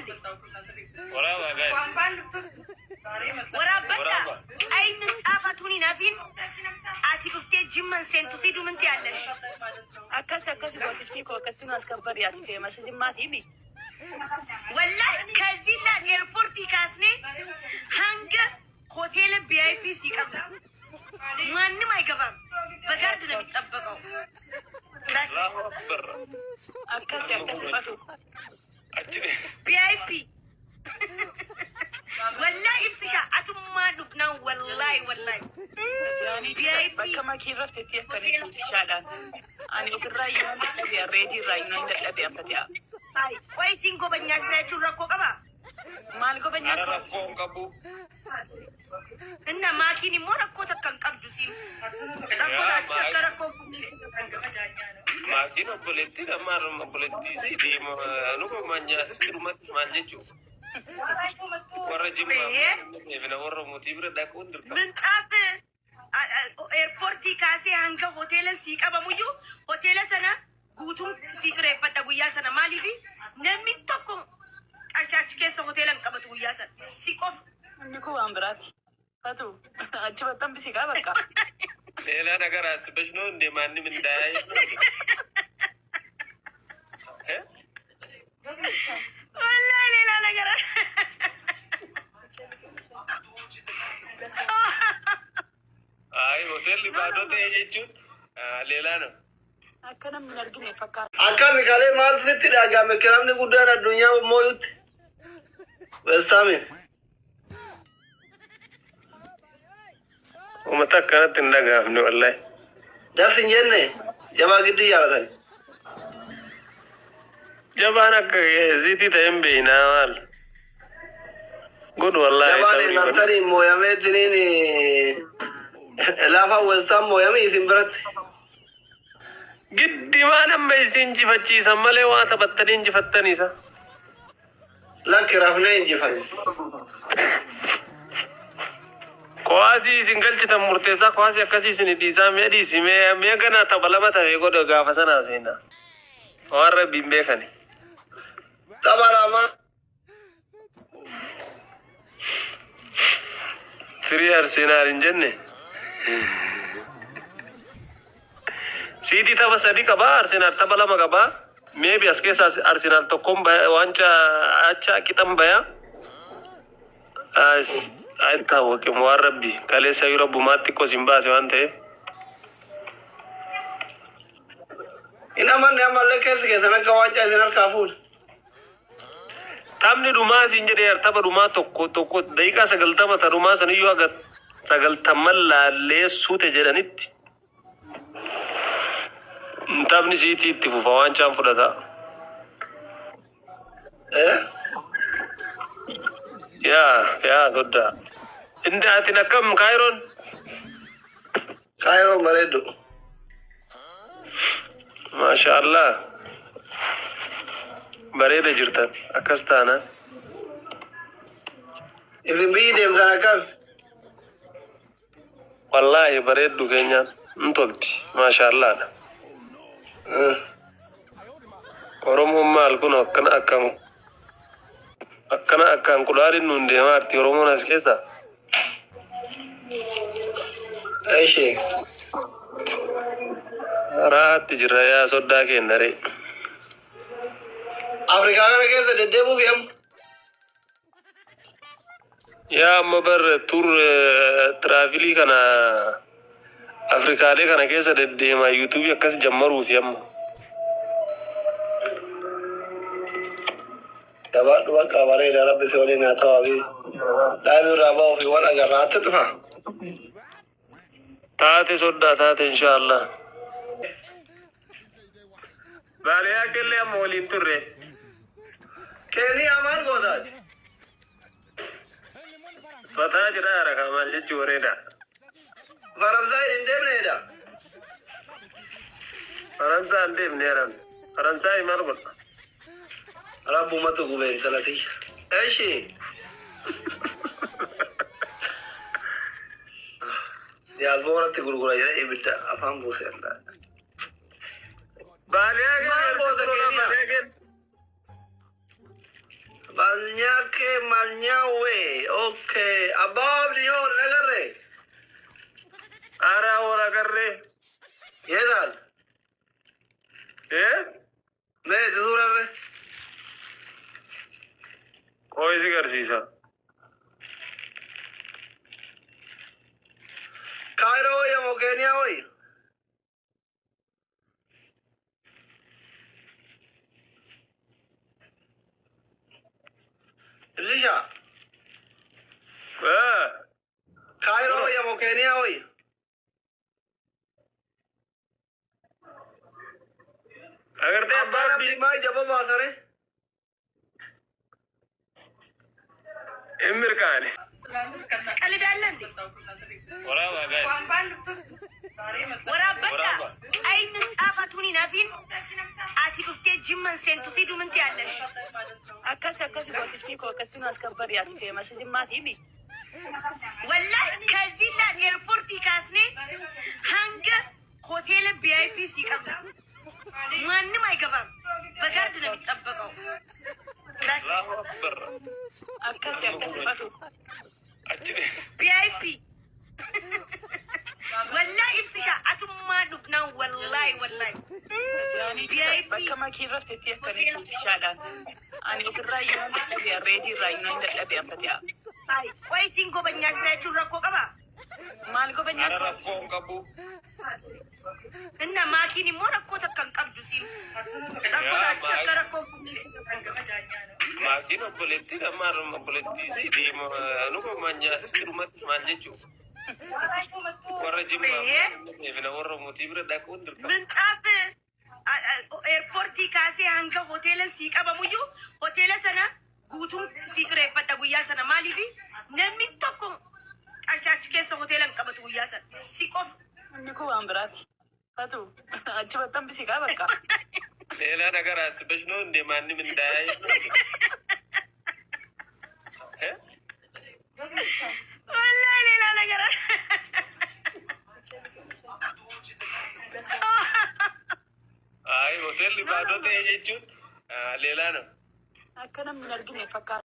እንዴ? Waraabaa guys. Waraabbadha. Waraabaa. ቀይ ምንጣፍ atuun hin hafin. Ati dhuftee Jimman seentu ሲዱ ምን ትያለሽ? Akkas akkas gootittii koo akkatti nu askabbari ati feemasa jimmaatiimi. ወላሂ ከዚህ ላ ኤርፖርት kaasnee hanga hoteela VIP ሲቀብላ ማንም አይገባም። በ guard ነው የሚጠበቀው። በስ Allahu Akbar. Akkasi akkasi fatu. Achi VIP ወላሂ ibsisha atummaa dhufnaan wallahi wallahi VIP Bakka makii raftetti akkanii ibsishaadhaan. Ani ofirraa iyyuu nan dadhabe reedii irraa iyyuu nan dadhabe amma ta'e. አይ ቆይ siin gobanyaachisa jechuun rakkoo qaba Maal gobanyaa Ara rakkoo hin qabu. እና maakiin immoo rakkoo takka hin qabdu siin rakkoo taasisa akka rakkoo fuunisi. Maatiin obboleettii dhammaan obboleettii isii deema nu manyaasisti dhumatti maal jechuudha. Warra Jimmaa fi warra mootii bira dhaquun dirqama. ምንጣፍ ኤርፖርtii kaasee hanga hoteela sii qabamuyyuu hoteela sana guutuun sii kireeffadha guyyaa sana. Maaliifi namni tokko qarshii achi keessa hoteela hin qabatu guyyaa sana si qofa. Inni kun waan biraati. Fatu achi battan bisiqaa bakka. ሌላ ነገር አስበሽ ነው እንዴ? ማንም እንዳያይ እ? ወላሂ ሌላ ነገር አይ ሆቴል ባዶ ta'e jechuun ሌላ ነው። Akka namni hin argine fakkaata. Akkami kalee maaltu sitti dhagahame kilabni guddaan addunyaa mooyutti? Westaamiin. Uummata akkanatti hin dhagahamne wallahi. Darsi hin jenne jabaa gidduu jaalatani. Jabaan akka ziitii ta'e hin beeknaa maal? Good wallahi Jabaan sabrii godhu. Evertoniin mooyameetiniin lafa Westaam mooyame isin biratti. Giddi waan amma isin injifachiisan malee waa taphattanii injifattaniisa. Lakki rafnee injifanne. Kowaasii isin galchitan murteessaa kowaasii akkasii isin dhiisaa mee dhiisi mee mee ganaa tapha lama ta'e godha gaafa sanaa seenaa. Waan rabbiin beekani. Tapha lama. Firii Arsenaal hin jenne. Siitii tapha sadi qabaa Arsenaal tapha lama qabaa. Maybe as keessa Arsenaal tokkoon wanca acha qixan baya. As አይታወቅም። waan rabbi kaleessa yoo rabbumaatti xiqqoo sin baase waan ta'eef. Hin amanne ammallee keessi keessan akka waancaa isin harkaa fuudhe. Taphni dhumaa siin jedhee tapha dhumaa tokko tokko daqiiqaa 90 ta dhumaa saniyyuu haga 90 laallee suute jedhanitti taphni siitii itti fufa waancaan fudhata. Eh? Yaa yaa soddaa. Inni atin akkam Kaayiroon? Kaayiroon bareeddu. Maasha Allah. Bareeda jirtan akkas taanaan. Isin biyyi deemtan akkam? Wallaahi bareeddu keenyaan hin tolti. Maasha Allaadha. Oromoon maal kun akkana akkam akkana akkaan qulaaliin nuun deemaa jirti Oromoon as keessa. Ishee. Raatti jirra yaa soddaa keenya ree. Afrikaa kana keessa deddeemuuf yamma. Yaa amma bar tour travel kana Afrikaalee kana keessa deddeemaa YouTube akkas jammaruufi amma. Gabaadhu bakka bareeda rabbi si waliin haa ta'u abii. Dhaabii irraa ba'uu fi waan agarraa atti dhufa. Taate soddaa taate inshaallah. Baaliyaa kellee amma waliin turre. Keeniyaa maal gootaati? Fataa jira haraka maal jechuu bareeda. Faransaay hin deemneedha. Faransaa hin deemne haran. Faransaay maal godha? Rabbumatu gubee intala tiyya. Eshi. Diyaaspooratti gurgura jedhee ibidda afaan buusee Allah. Baaliyaa Maal goota Keeniyaa? kellee. Malnyaake malnyaawe. Okay. Abbaa abdii yoo nagarre. Ara wara garree. Yeedaal. Eh? Mee suurarre. Qo'ee si garsiisa. Kaayiroo wayya moo Keeniyaa wayya? Ibsisha. Eh? Kaayiroo wayya moo Keeniyaa wayya? Agartee abbaa Abbaan abdii abdii maal jaba baasare? hin mirkaane. ቀልዳለ እንዴ? Waraabaa guys. Waraabbadha. Waraabaa. ቀይ ምንጣፋቱን ናፊን ati dhuftee jimman seentu si duminti ያለሽ Akkasi akkasi gootittii koo akkatti nu askabbari ati feemasa jimmaatiimi. ወላሂ ከዚህ ላል ኤርፖርት kaasnee hanga hoteela VIP ሲቀብላ ማንም አይገባም። በ guard ነው የሚጠበቀው። በስ Allahu akbar. Akkasi akkasi fatu. Achi VIP ወላሂ ibsisha atummaa dhufnaan wallahi wallahi VIP Bakka makii raftetti akkanii ibsishaadhaan. Ani ofirraa iyyuu nan dadhabe reetii irraa iyyuu nan dadhabe amfati'a. ቆይ siin gobanyaachisa jechuun rakkoo qaba Maal ara gobanyaas rakkoo hin qabu. እና maakiin immoo rakkoo takka hin qabdu siin rakkoo taasisa akka rakkoo fuunisi. Maakiin obboleettii dhammaa obboleettii isii deema nu manyaasisti dhumatti maal jechuu. Warra jimmaa deebina warra mootii bira dhaquun dirqama. ምንጣፍ ኤርፖርtii kaasee hanga hoteela sii qabamuyyuu hoteela sana guutuun sii kireeffadha guyyaa sana maaliifi namni tokko qarshii achi keessa hoteela hin qabatu guyyaa sana si qofa. Inni kun waan biraati. Fatu achi battan bisiqaa bakka. ሌላ ነገር አስበሽ ነው እንደ ማንም እንዳያይ? ወላሂ ሌላ ነገር አይ ሆቴል ባዶ ta'e jechuun ሌላ ነው። Akka namni hin argine fakkaata.